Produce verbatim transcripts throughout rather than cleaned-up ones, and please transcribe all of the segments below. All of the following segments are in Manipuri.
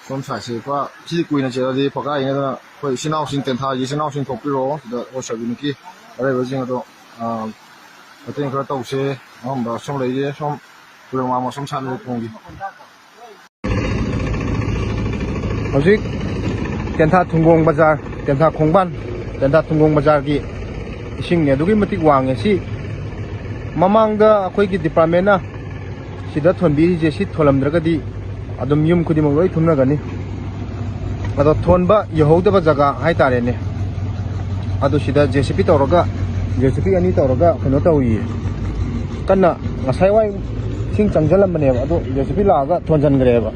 ꯁꯣꯝ ꯁꯥꯏꯠꯁꯦ ꯄꯨꯔꯥ ꯁꯤꯗꯤ ꯀꯨꯏꯅ ꯆꯦꯜꯂꯗꯤ ꯐꯛꯀꯥꯏꯅꯤ꯫ ꯑꯗꯨꯅ ꯑꯩꯈꯣꯏ ꯏꯆꯤꯟ ꯏꯅꯥꯎꯁꯤꯡ, ꯇꯦꯟꯊꯥꯒꯤ ꯏꯆꯤꯟ ꯏꯅꯥꯎꯁꯤꯡ ꯊꯣꯛꯄꯤꯔꯛꯑꯣ꯫ ꯁꯤꯗ ꯑꯩꯈꯣꯏ ꯁꯔꯕꯤꯟꯒꯤ ꯑꯔꯩꯕꯁꯤꯡ ꯑꯗꯣ, ꯑ, ꯃꯇꯦꯡ ꯈꯔ ꯇꯧꯁꯦ꯫ ꯑꯉꯝꯕ ꯁꯣꯝ ꯂꯩꯔꯦ, ꯁꯣꯝ ꯇꯨꯔꯦꯜ ꯋꯥꯡꯃ ꯁꯣꯝ ꯁꯥꯏꯠ ꯂꯩꯔꯦ ꯊꯣꯡꯒꯤ꯫ ꯍꯧꯖꯤꯛ ꯇꯦꯟꯊꯥ ꯊꯨꯡꯒꯣꯡ ꯕꯖꯥꯔ, ꯇꯦꯟꯊꯥ ꯈꯣꯡꯕꯥꯟ, ꯇꯦꯟꯊꯥ ꯊꯨꯡꯒꯣꯡ ꯕꯖꯥꯔꯒꯤ ꯏꯁꯤꯡꯅꯦ ꯑꯗꯨꯛꯀꯤ ꯃꯇꯤꯛ ꯋꯥꯡꯉꯦ꯫ ꯁꯤ ꯃꯃꯥꯡꯗ ꯑꯩꯈꯣꯏꯒꯤ ꯗꯤꯄꯥꯔꯠꯃꯦꯟꯅ ꯁꯤꯗ ꯊꯣꯟꯕꯤꯔꯤꯁꯦ, ꯁꯤ ꯊꯣꯜꯂꯝꯗ꯭ꯔꯒꯗꯤ ꯑꯗꯨꯝ ꯌꯨꯝ ꯈꯨꯗꯤꯡꯃꯛ ꯂꯣꯏ ꯊꯨꯝꯅꯒꯅꯤ꯫ ꯑꯗꯣ ꯊꯣꯟꯕ ꯌꯧꯍꯧꯗꯕ ꯖꯒꯥ ꯍꯥꯏꯇꯥꯔꯦꯅꯦ, ꯑꯗꯨ ꯁꯤꯗ JCB ꯇꯧꯔꯒ, JCB ꯑꯅꯤ ꯇꯧꯔꯒ ꯀꯩꯅꯣ ꯇꯧꯔꯤꯌꯦ꯫ ꯀꯟꯅ ꯉꯁꯥꯏ ꯋꯥꯏ ꯏꯁꯤꯡ ꯆꯪꯁꯤꯜꯂꯝꯕꯅꯦꯕ, ꯑꯗꯣ JCB ꯂꯥꯛꯑꯒ ꯊꯣꯟꯖꯤꯟꯈ꯭ꯔꯦꯕ꯫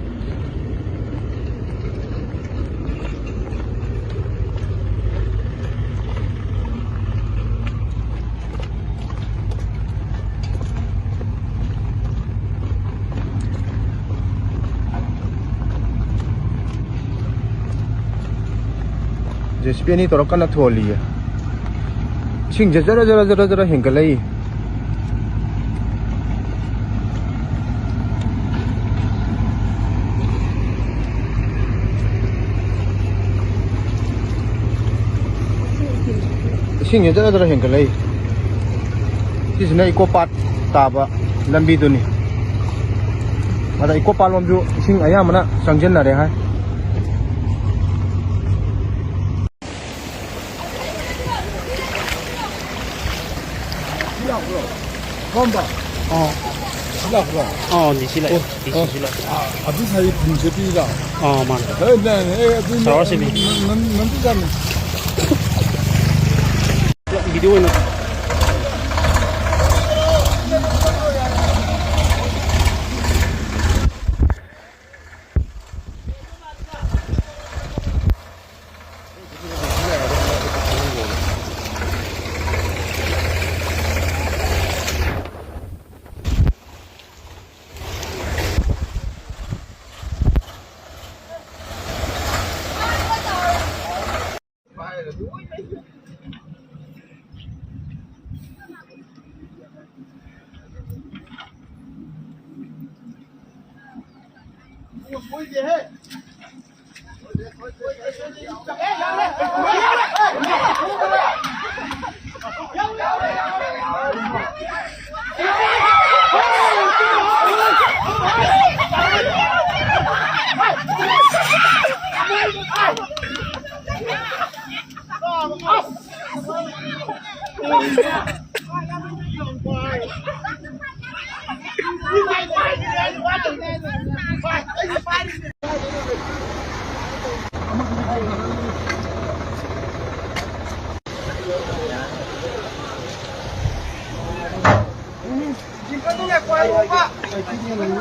JCB ꯑꯅꯤ ꯇꯧꯔ ꯀꯟꯅ ꯊꯣꯜꯂꯤꯌꯦ꯫ ꯏꯁꯤꯡꯁꯦ ꯖꯔ ꯖꯔ ꯖꯔ ꯖꯔ ꯍꯦꯟꯒꯠꯂꯛꯏ꯫ ꯏꯁꯤꯡꯁꯦ ꯖꯔ ꯖꯔ ꯍꯦꯟꯒꯠꯂꯛꯏ꯫ ꯁꯤꯁꯤꯅ ꯏꯀꯣ ꯄꯥꯠ ꯇꯥꯕ ꯂꯝꯕꯤꯗꯨꯅꯤ꯫ ꯑꯗ ꯏꯀꯣ ꯄꯥꯠ ꯂꯣꯝꯁꯨ ꯏꯁꯤꯡ ꯑꯌꯥꯝꯕꯅ ꯆꯪꯁꯤꯟꯅꯔꯦ ꯍꯥꯏ꯫ ꯑꯣ꯫ ꯁꯤ ꯂꯥꯛꯄ꯭ꯔꯣ? ꯑꯣ, ꯅꯤ ꯁꯤ ꯂꯥꯛꯑꯦ꯫ ꯑꯣ, ꯗꯤ ꯁꯤ ꯑꯣ꯫ ꯁꯤ ꯂꯥꯛꯑꯦ꯫ ꯑꯥ, ꯑꯗꯨ ꯁꯥꯏ ꯊꯤꯟ ꯆꯠꯄꯤꯔꯣ? ꯑꯥ, ꯃꯥꯅꯦ꯫ ꯑꯦ, ꯅꯦ, ꯅꯦ, ꯑꯦ, ꯑꯗꯨ ꯆꯥꯎꯔ ꯁꯤꯅꯤ꯫ ꯅ-, ꯅ-, ꯅꯝꯗꯤ ꯆꯥꯅꯤ꯫ ꯄꯨꯂꯞ ꯚꯤꯗꯤꯑꯣ ꯑꯣꯏꯅ꯫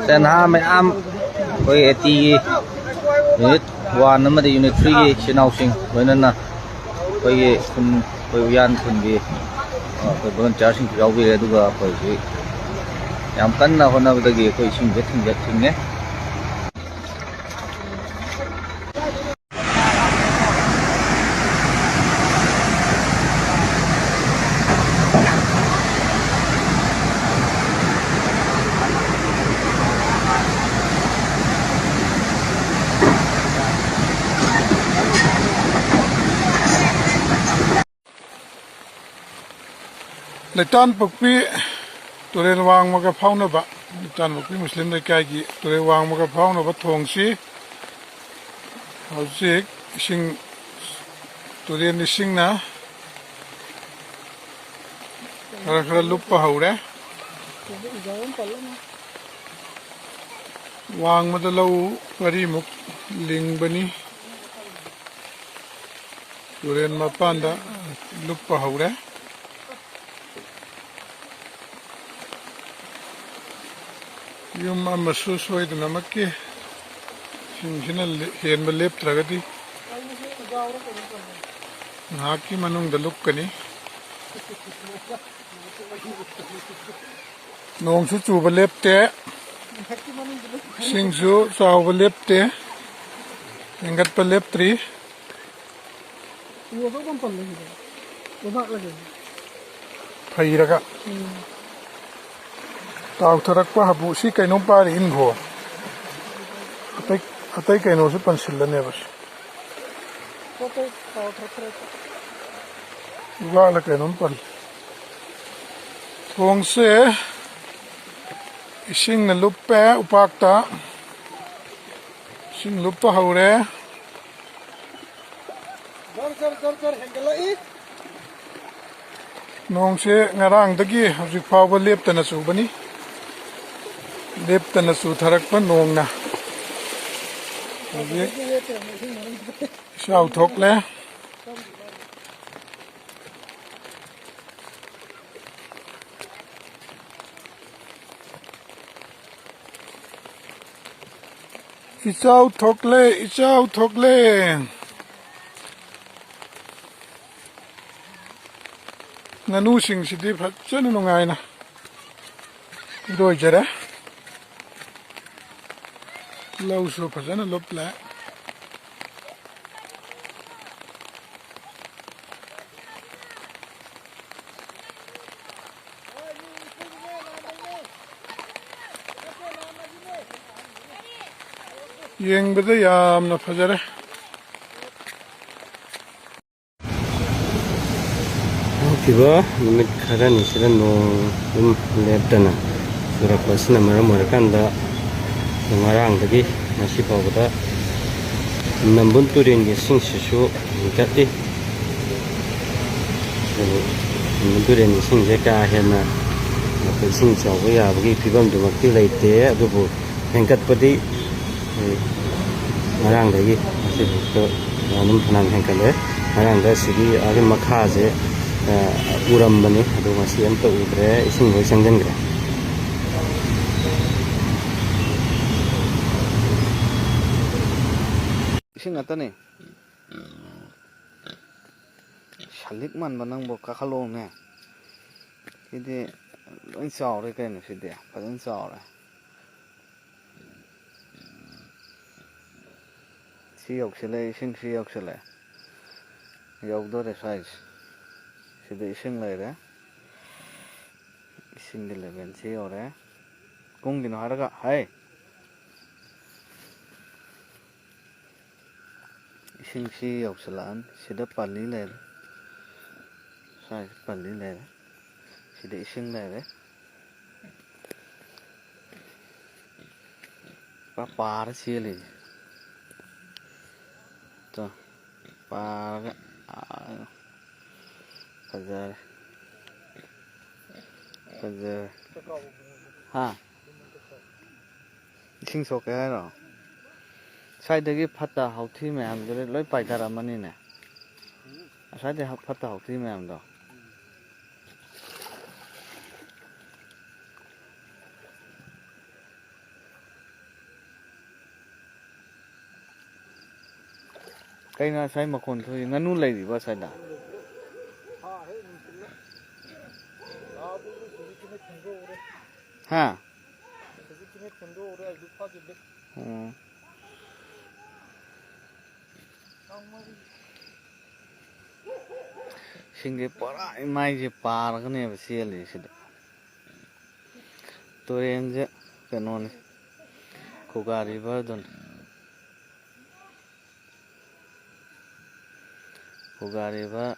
ꯁꯦ, ꯅꯍꯥ ꯃꯌꯥꯝ ꯑꯩꯈꯣꯏ ꯑꯦꯇꯤꯒꯤ ꯌꯨꯅꯤꯠ ꯋꯥꯟ ꯑꯃꯗꯤ ꯌꯨꯅꯤꯠ ꯊ꯭ꯔꯤꯒꯤ ꯏꯆꯤꯟ ꯏꯅꯥꯎꯁꯤꯡ ꯂꯣꯏꯅꯅ ꯑꯩꯈꯣꯏꯒꯤ ꯈꯨꯟ, ꯑꯩꯈꯣꯏ ꯎꯌꯥꯟ ꯈꯨꯟꯒꯤ, ꯑ, ꯑꯩꯈꯣꯏ ꯚꯣꯂꯨꯟꯇꯤꯌꯥꯔꯁꯤꯡꯁꯨ ꯌꯥꯎꯕꯤꯔꯦ꯫ ꯑꯗꯨꯒ ꯑꯩꯈꯣꯏ ꯍꯧꯖꯤꯛ ꯌꯥꯝ ꯀꯟꯅ ꯍꯣꯠꯅꯕꯗꯒꯤ ꯑꯩꯈꯣꯏ ꯏꯁꯤꯡꯁꯦ ꯊꯤꯡꯖ-, ꯊꯤꯡꯉꯦ꯫ ꯂꯩꯇꯥꯟꯄꯣꯛꯄꯤ ꯇꯨꯔꯦꯜ ꯋꯥꯡꯃꯒ ꯐꯥꯎꯅꯕ, ꯂꯩꯇꯥꯟꯄꯣꯛꯄꯤ ꯃꯨꯁꯂꯤꯝ ꯂꯩꯀꯥꯏꯒꯤ ꯇꯨꯔꯦꯜ ꯋꯥꯡꯃꯒ ꯐꯥꯎꯅꯕ ꯊꯣꯡꯁꯤ ꯍꯧꯖꯤꯛ ꯏꯁꯤꯡ, ꯇꯨꯔꯦꯜ ꯏꯁꯤꯡꯅ ꯈꯔ ꯈꯔ ꯂꯨꯞꯄ ꯍꯧꯔꯦ꯫ ꯋꯥꯡꯃꯗ ꯂꯧ ꯄꯔꯤꯃꯨꯛ ꯂꯤꯡꯕꯅꯤ꯫ ꯇꯨꯔꯦꯜ ꯃꯄꯥꯟꯗ ꯂꯨꯞꯄ ꯍꯧꯔꯦ꯫ ꯌꯨꯝ ꯑꯃꯁꯨ ꯁꯣꯏꯗꯅꯃꯛꯀꯤ ꯏꯁꯤꯡꯁꯤꯅ ꯂꯦ-, ꯍꯦꯟꯕ ꯂꯦꯞꯇ꯭ꯔꯒꯗꯤ ꯉꯥꯏꯍꯥꯛꯀꯤ ꯃꯅꯨꯡꯗ ꯂꯨꯞꯀꯅꯤ꯫ ꯅꯣꯡꯁꯨ ꯆꯨꯕ ꯂꯦꯞꯇꯦ, ꯏꯁꯤꯡꯁꯨ ꯆꯥꯎꯕ ꯂꯦꯞꯇꯦ, ꯍꯦꯟꯒꯠꯄ ꯂꯦꯞꯇ꯭ꯔꯤ꯫ ꯎ ꯑꯆꯧꯕ ꯑꯃ ꯄꯜꯂꯦ ꯁꯤꯗ꯫ ꯂꯩꯕꯥꯛꯂ ꯀꯩꯅꯣ? ꯐꯩꯔꯒ꯫ ꯎꯝ꯫ ꯇꯥꯎꯊꯔꯛꯄ ꯍꯥꯄꯨ꯫ ꯁꯤ ꯀꯩꯅꯣꯝ ꯄꯥꯏꯔꯤ ꯏꯟꯈꯣ꯫ ꯑꯇꯩ, ꯑꯇꯩ ꯀꯩꯅꯣꯁꯨ ꯄꯟꯁꯤꯜꯂꯅꯦꯕ ꯁꯤ꯫ ꯄꯣꯠ ꯆꯩ ꯊꯥꯎ ꯊꯣꯛꯇ꯭ꯔꯦ꯫ ꯂꯨꯒꯥꯛꯂ ꯀꯩꯅꯣꯝ ꯄꯜꯂꯤ꯫ ꯊꯣꯡꯁꯦ ꯏꯁꯤꯡꯅ ꯂꯨꯞꯄꯦ ꯎꯄꯥꯛꯇ꯫ ꯏꯁꯤꯡ ꯂꯨꯞꯄ ꯍꯧꯔꯦ꯫ ꯖꯔ ꯖꯔ ꯖꯔ ꯖꯔ ꯍꯦꯟꯒꯠꯂꯛꯏ꯫ ꯅꯣꯡꯁꯦ ꯉꯔꯥꯡꯗꯒꯤ ꯍꯧꯖꯤꯛ ꯐꯥꯎꯕ ꯂꯦꯞꯇꯅ ꯆꯨꯕꯅꯤ꯫ ꯂꯦꯞꯇꯅ ꯆꯨꯊꯔꯛꯄ ꯅꯣꯡꯅ ꯍꯧꯖꯤꯛ ꯏꯆꯥꯎ ꯊꯣꯛꯂꯦ꯫ ꯏꯆꯥꯎ ꯊꯣꯛꯂꯦ, ꯏꯆꯥꯎ ꯊꯣꯛꯂꯦ꯫ ꯉꯥꯅꯨꯁꯤꯡꯁꯤꯗꯤ ꯐꯖꯅ ꯅꯨꯡꯉꯥꯏꯅ ꯏꯔꯣꯏꯖꯔꯦ꯫ ꯂꯧꯁꯨ ꯐꯖꯅ ꯂꯨꯞꯂꯦ꯫ ꯌꯦꯡꯕꯗ ꯌꯥꯝꯅ ꯐꯖꯔꯦ꯫ ꯍꯧꯈꯤꯕ ꯅꯨꯃꯤꯠ ꯈꯔꯅꯤꯁꯤꯗ ꯅꯣꯡ ꯑꯗꯨꯝ ꯂꯦꯞꯇꯅ ꯆꯨꯔꯛꯄ ꯑꯁꯤꯅ ꯃꯔꯝ ꯑꯣꯏꯔꯀꯥꯟꯗ, ꯉꯔꯥꯡꯗꯒꯤ ꯉꯁꯤ ꯐꯥꯎꯕꯗ ꯅꯝꯕꯨꯜ ꯇꯨꯔꯦꯜꯒꯤ ꯏꯁꯤꯡꯁꯤꯁꯨ ꯍꯦꯟꯒꯠꯂꯤ꯫ ꯑꯗꯨꯕꯨ ꯅꯝꯕꯨꯜ ꯇꯨꯔꯦꯜꯒꯤ ꯏꯁꯤꯡꯁꯦ ꯀꯥ ꯍꯦꯟꯅ ꯏꯁꯤꯡ ꯆꯥꯎꯕ ꯌꯥꯕꯒꯤ ꯐꯤꯕꯝꯗꯨꯃꯛꯇꯤ ꯂꯩꯇꯦ, ꯑꯗꯨꯕꯨ ꯍꯦꯟꯒꯠꯄꯗꯤ ꯑꯩ ꯉꯔꯥꯡꯗꯒꯤ ꯉꯁꯤꯐꯥꯎꯗ ꯑꯗꯨꯝ ꯐꯅꯌꯥꯝ ꯍꯦꯟꯒꯠꯂꯦ꯫ ꯉꯔꯥꯡꯗ ꯑꯁꯤꯒꯤ ꯑꯥꯒꯤ ꯃꯈꯥꯁꯦ, ꯑ, ꯎꯔꯝꯕꯅꯤ, ꯑꯗꯣ ꯉꯁꯤ ꯑꯝꯇ ꯎꯗ꯭ꯔꯦ, ꯏꯁꯤꯡ ꯂꯣꯏ ꯆꯪꯁꯤꯟꯈ꯭ꯔꯦ꯫ ꯏꯁꯤꯡ ꯉꯥꯛꯇꯅꯦ꯫ ꯁꯂꯤꯛ ꯃꯥꯟꯕ ꯅꯪꯕꯨ ꯀꯥꯈꯠꯂꯛꯑꯣꯅꯦ꯫ ꯁꯤꯗꯤ ꯂꯣꯏ ꯆꯥꯎꯔꯦ ꯀꯩꯅꯣ, ꯁꯤꯗꯤ ꯐꯖꯅ ꯆꯥꯎꯔꯦ꯫ ꯁꯤ ꯌꯧꯁꯤꯜꯂꯛꯑꯦ, ꯏꯁꯤꯡ ꯁꯤ ꯌꯧꯁꯤꯜꯂꯛꯑꯦ꯫ ꯌꯧꯗꯣꯔꯦ ꯁ꯭ꯋꯥꯏꯁꯦ꯫ ꯁꯤꯗ ꯏꯁꯤꯡ ꯂꯩꯔꯦ꯫ ꯏꯁꯤꯡꯒꯤ ꯂꯦꯚꯦꯜꯁꯤ ꯌꯧꯔꯦ꯫ ꯀꯨꯝꯒꯤꯅꯣ ꯍꯥꯏꯔꯒ, ꯍꯩ! ꯏꯁꯤꯡꯁꯤ ꯌꯧꯁꯤꯜꯂꯛꯑꯅꯤ꯫ ꯁꯤꯗ ꯄꯜꯂꯤ ꯂꯩꯔꯦ, ꯁ꯭ꯋꯥꯏꯗ ꯄꯜꯂꯤ ꯂꯩꯔꯦ, ꯁꯤꯗ ꯏꯁꯤꯡ ꯂꯩꯔꯦ꯫ ꯄꯨꯔꯥ ꯄꯥꯔ ꯆꯦꯜꯂꯤꯁꯦ꯫ ꯇꯣ, ꯄꯥꯔꯒ, ꯑꯥ, ꯐꯖꯔꯦ꯫ ꯐꯖꯔꯦ꯫ ꯍꯥ? ꯏꯁꯤꯡ ꯁꯣꯛꯀꯦ ꯍꯥꯏꯔꯣ? ꯁ꯭ꯋꯥꯏꯗꯒꯤ ꯐꯠꯇ ꯍꯥꯎꯊꯤ ꯃꯌꯥꯝꯗꯨꯗꯤ ꯂꯣꯏ ꯄꯥꯏꯊꯔꯝꯃꯅꯤꯅꯦ꯫ ꯑꯁ꯭ꯋꯥꯏꯗꯩ ꯍ-, ꯐꯠꯇ ꯍꯥꯎꯊꯤ ꯃꯌꯥꯝꯗꯣ꯫ ꯀꯩꯅꯣ ꯉꯁꯥꯏ ꯃꯈꯣꯟ ꯊꯣꯛꯏ? ꯉꯥꯅꯨ ꯂꯩꯔꯤꯕ ꯑꯁ꯭ꯋꯥꯏꯗ? ꯍꯥ? ꯎꯝ꯫ ꯁꯤꯡꯁꯦ ꯄꯨꯔꯥ ꯏꯃꯥꯏꯁꯦ ꯄꯥꯔꯒꯅꯦꯕ ꯆꯦꯜꯂꯤꯁꯤꯗ꯫ ꯇꯨꯔꯦꯟꯁꯦ ꯀꯩꯅꯣꯅꯤ, ꯈꯨꯒꯥ ꯔꯤꯚꯔꯗꯨꯅꯤ꯫ ꯈꯨꯒꯥ ꯔꯤꯚꯔ,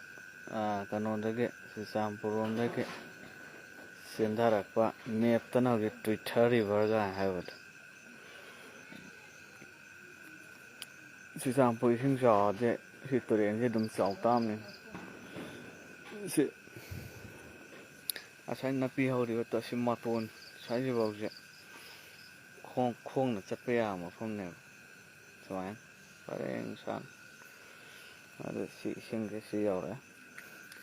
ꯑꯥ, ꯀꯩꯅꯣꯗꯒꯤ, ꯆꯨꯔꯆꯥꯟꯄꯨꯔ ꯔꯣꯝꯗꯒꯤ ꯆꯦꯟꯊꯔꯛꯄ, ꯃꯦꯞꯇꯅ ꯍꯧꯖꯤꯛ ꯇ꯭ꯋꯤꯊꯔ ꯔꯤꯚꯔꯒ ꯍꯥꯏꯕꯗꯣ꯫ ꯆꯨꯔꯆꯥꯟꯄꯨꯔ ꯏꯁꯤꯡ ꯆꯥꯎꯔꯗꯤ ꯁꯤ ꯇꯨꯔꯦꯟꯁꯤ ꯑꯗꯨꯝ ꯆꯥꯎ ꯇꯥꯕꯅꯤ꯫ ꯁꯤ ꯉꯁꯥꯏ ꯅꯥꯄꯤ ꯍꯧꯔꯤꯕ ꯇ-, ꯁꯤ ꯃꯇꯣꯟ ꯁ꯭ꯋꯥꯏꯁꯤꯐꯥꯎꯁꯦ ꯈꯣꯡ-, ꯈꯣꯡꯅ ꯆꯠꯄ ꯌꯥꯕ ꯃꯐꯝꯅꯦꯕ꯫ ꯁꯨꯃꯥꯏꯅ ꯄꯔꯦꯡ ꯁꯥꯅ꯫ ꯑꯗꯨ ꯁꯤ ꯏꯁꯤꯡꯁꯦ ꯁꯤ ꯌꯧꯔꯛꯑꯦ꯫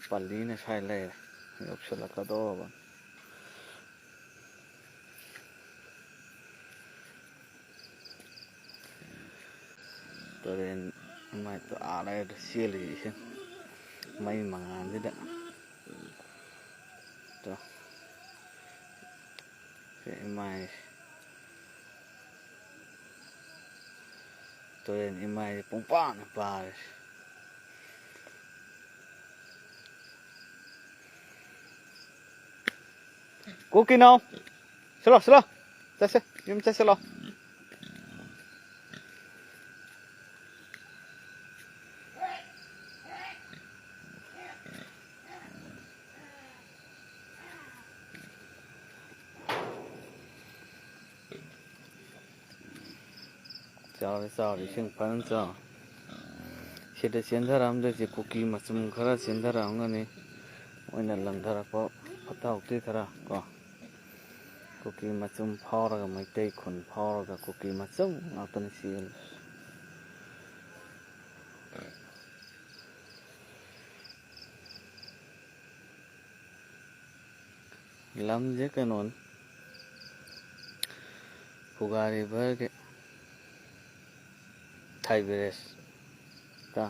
ꯄꯜꯂꯤꯅ ꯁ꯭ꯋꯥꯏ ꯂꯩꯔꯦ꯫ ꯌꯧꯁꯤꯜꯂꯛꯀꯗꯧꯔꯕꯅꯤ꯫ ꯇꯨꯔꯦꯟ ꯏꯃꯥꯏ ꯇꯥꯔꯦ ꯆꯦꯜꯂꯤ ꯏꯁꯤꯡ ꯃꯩ ꯃꯉꯥꯜꯁꯤꯗ꯫ ꯇꯣ꯫ ꯁꯤ ꯏꯃꯥꯏ꯫ ꯇꯨꯔꯦꯟ ꯏꯃꯥꯏꯁꯦ ꯄꯨꯡꯄꯥꯟ ꯄꯥꯔꯦ꯫ ꯀꯣꯀꯤꯅꯥꯎ, ꯁꯤꯂꯣ, ꯁꯤꯂꯣ꯫ ꯆꯠꯁꯦ, ꯌꯨꯝ ꯆꯠꯁꯤꯂꯣ꯫ ꯆꯥꯎꯔꯦ, ꯆꯥꯎꯔꯦ, ꯏꯁꯤꯡ ꯐꯖꯅ ꯆꯥꯎꯔꯦ꯫ ꯁꯤꯗ ꯆꯦꯟꯊꯔꯛꯑꯝꯗꯣꯏꯁꯦ ꯀꯨꯀꯤ ꯃꯆꯨꯝ ꯈꯔ ꯆꯦꯟꯊꯔꯛꯑꯝꯒꯅꯤ꯫ ꯃꯣꯏꯅ ꯂꯪꯊꯔꯛꯄ ꯐꯠꯇ ꯍꯥꯎꯊꯤ ꯈꯔ ꯀꯣ꯫ ꯀꯨꯀꯤ ꯃꯆꯨꯝ ꯐꯥꯎꯔꯒ, ꯃꯩꯇꯩ ꯈꯨꯟ ꯐꯥꯎꯔꯒ ꯀꯨꯀꯤ ꯃꯆꯨꯝ ꯉꯥꯛꯇꯅꯤ ꯆꯦꯜꯂꯤꯁꯦ꯫ ꯂꯝꯁꯦ ꯀꯩꯅꯣꯅꯤ, ꯈꯨꯒꯥ ꯔꯤꯚꯔꯒꯤ ꯊꯥꯏ ꯕꯦꯔꯦꯖꯇ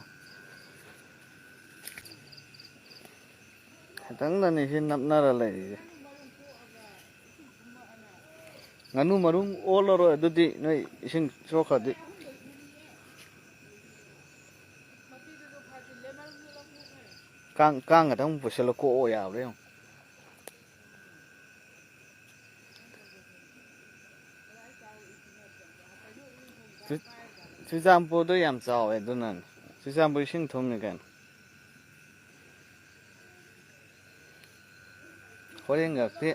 ꯈꯤꯇꯪꯗꯅꯤ ꯁꯤ ꯅꯞꯅꯔ ꯂꯩꯔꯤꯁꯦ꯫ ꯉꯥꯅꯨ ꯃꯔꯨꯝ ꯑꯣꯜꯂꯔꯣꯏ ꯑꯗꯨꯗꯤ, ꯅꯣꯏ ꯏꯁꯤꯡ ꯆꯣꯛꯈ꯭ꯔꯗꯤ꯫ ꯀꯥꯡ, ꯀꯥꯡ ꯈꯛꯇꯪ ꯄꯨꯁꯤꯜꯂ ꯀꯣꯛꯑꯣ ꯌꯥꯕ꯭ꯔꯥ ꯌꯦꯡꯉꯣ꯫ ꯆꯨ-, ꯆꯨꯔꯆꯥꯟꯄꯨꯔꯗꯣ ꯌꯥꯝ ꯆꯥꯎꯋꯦ ꯑꯗꯨꯅꯅꯦ꯫ ꯆꯨꯔꯆꯥꯟꯄꯨꯔ ꯏꯁꯤꯡ ꯊꯨꯝꯅꯤ ꯀꯩꯅꯣ꯫ ꯍꯣꯔꯦꯟꯒꯛꯇꯤ,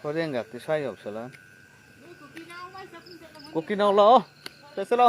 ꯍꯣꯔꯦꯟꯒꯛꯇꯤ ꯁ꯭ꯋꯥꯏ ꯌꯧꯁꯜꯂꯛꯑꯅꯤ꯫ ꯀꯨꯀꯤꯅꯥꯎ ꯂꯥꯛꯑꯣ꯫ ꯆꯠꯁꯤꯜꯂꯣ꯫